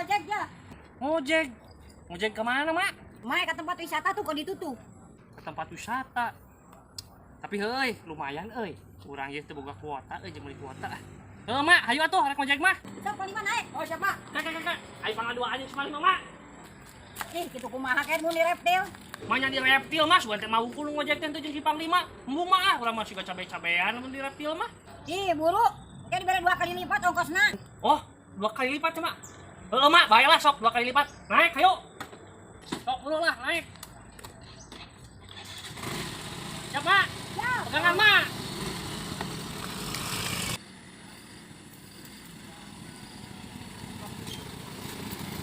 Ngojek ya. Ngojek. Ngojek kemana, Mak? Mae ke tempat wisata tuh kok ditutup. Ke tempat wisata. Tapi heuy, lumayan euy. Urang ieu teu boga kuota euy, jeung meuli kuota. Heuh, Mak, hayu atuh rek ngojek mah. Sok panglima naik. Oh, siap, Mak. Kak, kak, kak. Ayo pangaduaan jeung si Mak. Ih, kitu kumaha kayak mun di reptil. Manya di reptil mah, sugan teh mau kudu ngojek teh jeung si Panglima. Embung mah ah, urang mah siga cabe-cabean mun di reptil mah. Ih, buru. Kayak diberi 2 kali lipat ongkosna. Oh, 2 kali lipat cuma. Heeh, Mak, baiklah sok 2 kali lipat. Naik, ayo. Sok buru lah, naik. Siap, Mak? Siap. Pegangan, Mak.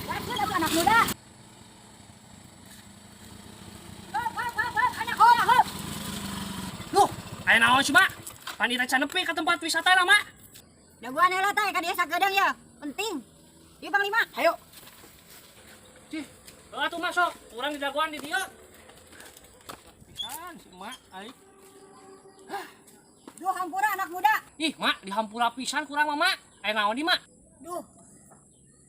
Gaskeun atuh anak muda. Hop, hop, hop, hop, anak hop, hop. Loh, aya naon sih, Mak? Pan ieu teh can nepi ka tempat wisata lah, Mak. Dagoan heula teh ka dieu sakedeung ya. Penting. Ieu Panglima. Hayu. Cih, heuh atuh Mak sok, urang didagoan di dieu. Pisan si Mak ai. Duh, hampura anak muda. Ih, Mak, dihampura pisan kurang mah, Mak. Aya naon di, Mak? Duh.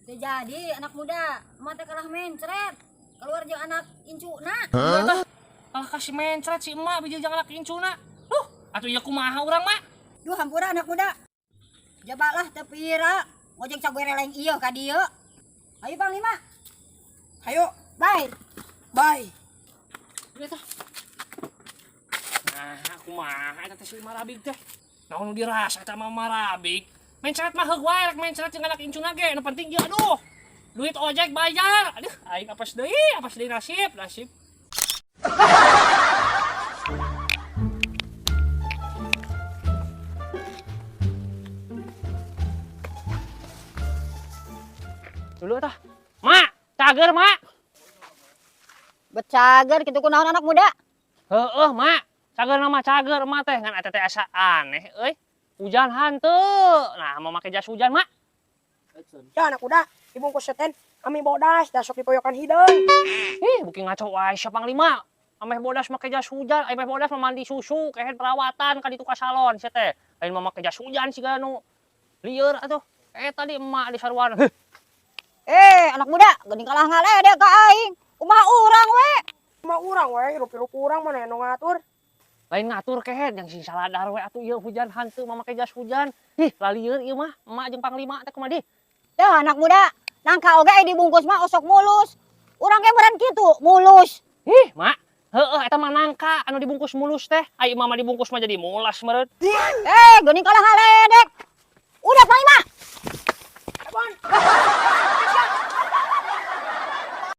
Teu jadi anak muda, emak teh kalah mencret. Keluar jeung anak incuna. Hah? Kalah kasih mencret si emak bijil jeung anak incuna. Duh, atuh ieu kumaha urang, Mak? Duh, hampura anak muda. Jabalah teu pira, ngojek sagoreleng ieu ka dieu. Ayo Panglima. Hayu. Bye. Bye. Udah tah. Nah, kumaha eta teh si Marabig teh? Naon nu dirasa eta mah Marabig? Mencret mah heug wae rek mencret jeung anak incuna ge, nu penting ieu aduh. Duit ojek bayar. Aduh, aing apes deui nasib, nasib. Dulu tah. Mak, cager, Mak. Becager kitu kunaon anak muda? Heeh, Mak. Cager nama cager emak teh ngan eta teh asa aneh euy. Hujan hanteu. Nah, mau make jas hujan, Mak. Ya anak muda, dibungkus seten, kami bodas, dah sok dipoyokan hideung. Ih, buki ngaco wae sia Panglima. Ameh bodas make jas hujan, ameh bodas mah mandi susu, kehed perawatan ka ditu ka salon sia teh. Lain mah make jas hujan siga nu lieur atuh. Tadi emak di saruan. Heuh. Anak muda, geuning kalah ngaledek ka aing. Kumaha urang we? Kumaha urang we, hirup-hirup urang mana nu ngatur. Lain ngatur kehed yang sing saladar we atuh ieu hujan hanteu mah make jas hujan. Ih, lalieun ieu mah, emak jeung Panglima teh kumaha di? Tah anak muda, nangka oge dibungkus mah osok mulus. Urang ge meureun kitu, mulus. Ih, Mak. Heeh, eta mah nangka anu dibungkus mulus teh. Ai mama dibungkus mah jadi mulas meureun. Geuning kalah ngaledek. Udah Panglima.